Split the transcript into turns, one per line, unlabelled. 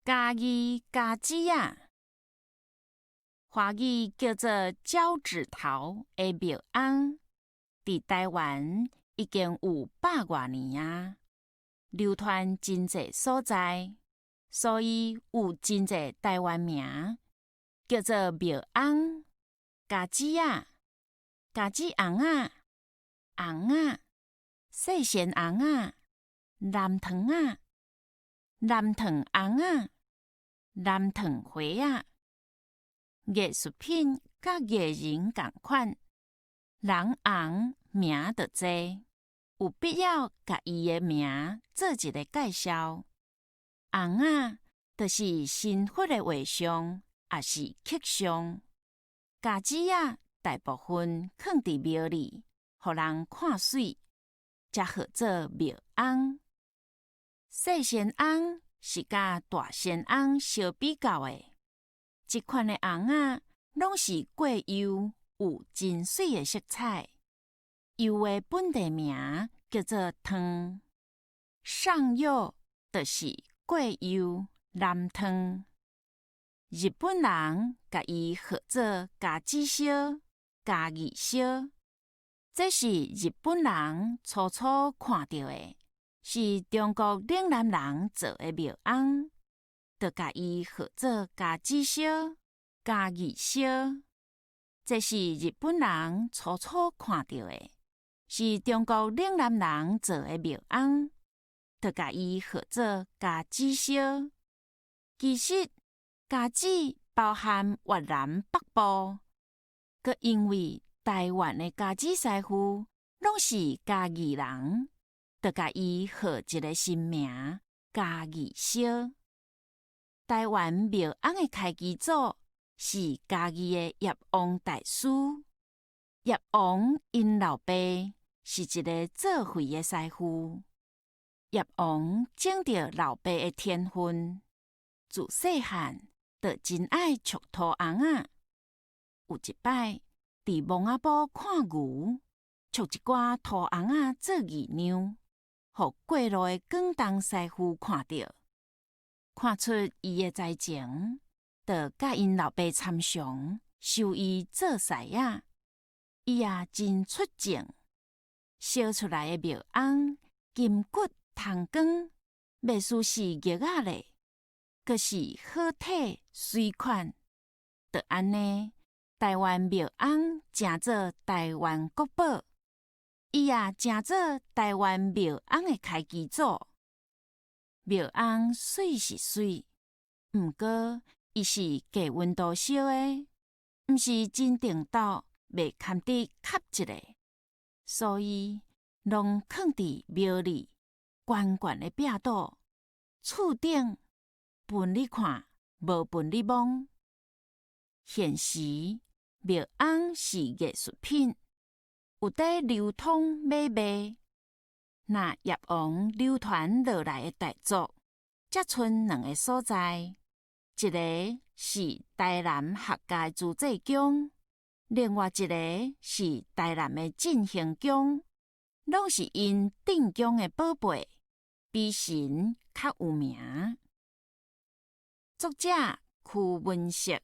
嘉義咖子仔，華語叫做交趾陶的廟甕，佇臺灣已經有百外年啊，流傳真濟所在，所以有真濟臺灣名，叫做廟甕、咖子仔、咖子尪仔、尪仔、細仙尪仔、南糖仔、南糖尪仔、南糖花仔。藝術品佮藝人仝款，人紅名就濟，有必要共伊的名做一个介紹。尪仔就是神佛的畫像，抑是刻像。咖子仔大部分囥佇廟裡，予人看媠，才號做廟甕。細仙甕是佮大仙甕相比較的，這款的尪仔攏是過釉，有真媠的色彩。釉的本地名叫做糖，上釉就是過釉藍糖。日本人共伊號做咖子燒、嘉義燒，這是日本人初初看著的，是中國嶺南人做的廟甕，就共伊號做咖子燒、嘉義燒。這是日本人初初看著的，是中國嶺南人做的廟甕，就共伊號做咖子燒。其實，咖子包含越南北部，閣因為臺灣的咖子師傅攏是嘉義人，就共伊號一个新名嘉義燒。臺灣廟甕的開基祖是嘉義的葉王大師。葉王𪜶老爸是一个做穢的師傅。葉王種著老爸的天分，自細漢就真愛戳土尪仔。有一擺，佇墓仔埔看牛，戳一寡土尪仔做魚糧，予過路的廣東師傅看著，看出伊的才情，就佮𪜶老爸參詳，收伊做師仔。伊也真出眾，燒出來的廟甕金骨銅光，袂輸是玉仔咧，閣是好體媠款。就按呢，臺灣廟甕成做臺灣國寶，伊也成做臺灣廟甕的開基祖。廟甕媠是媠，毋過伊是低溫度燒的，毋是真定斗，袂堪得磕一下，所以攏囥佇廟裡懸懸的壁堵，厝頂分你看，無分你摸。現時廟甕是藝術品，有佇流通買賣。若葉王流傳落來的大作，才賰兩个所在，一个是台南客家的慈濟宮，另外一个是台南的振興宮，攏是𪜶鎮宮的寶貝，比神較有名。作者區文碩。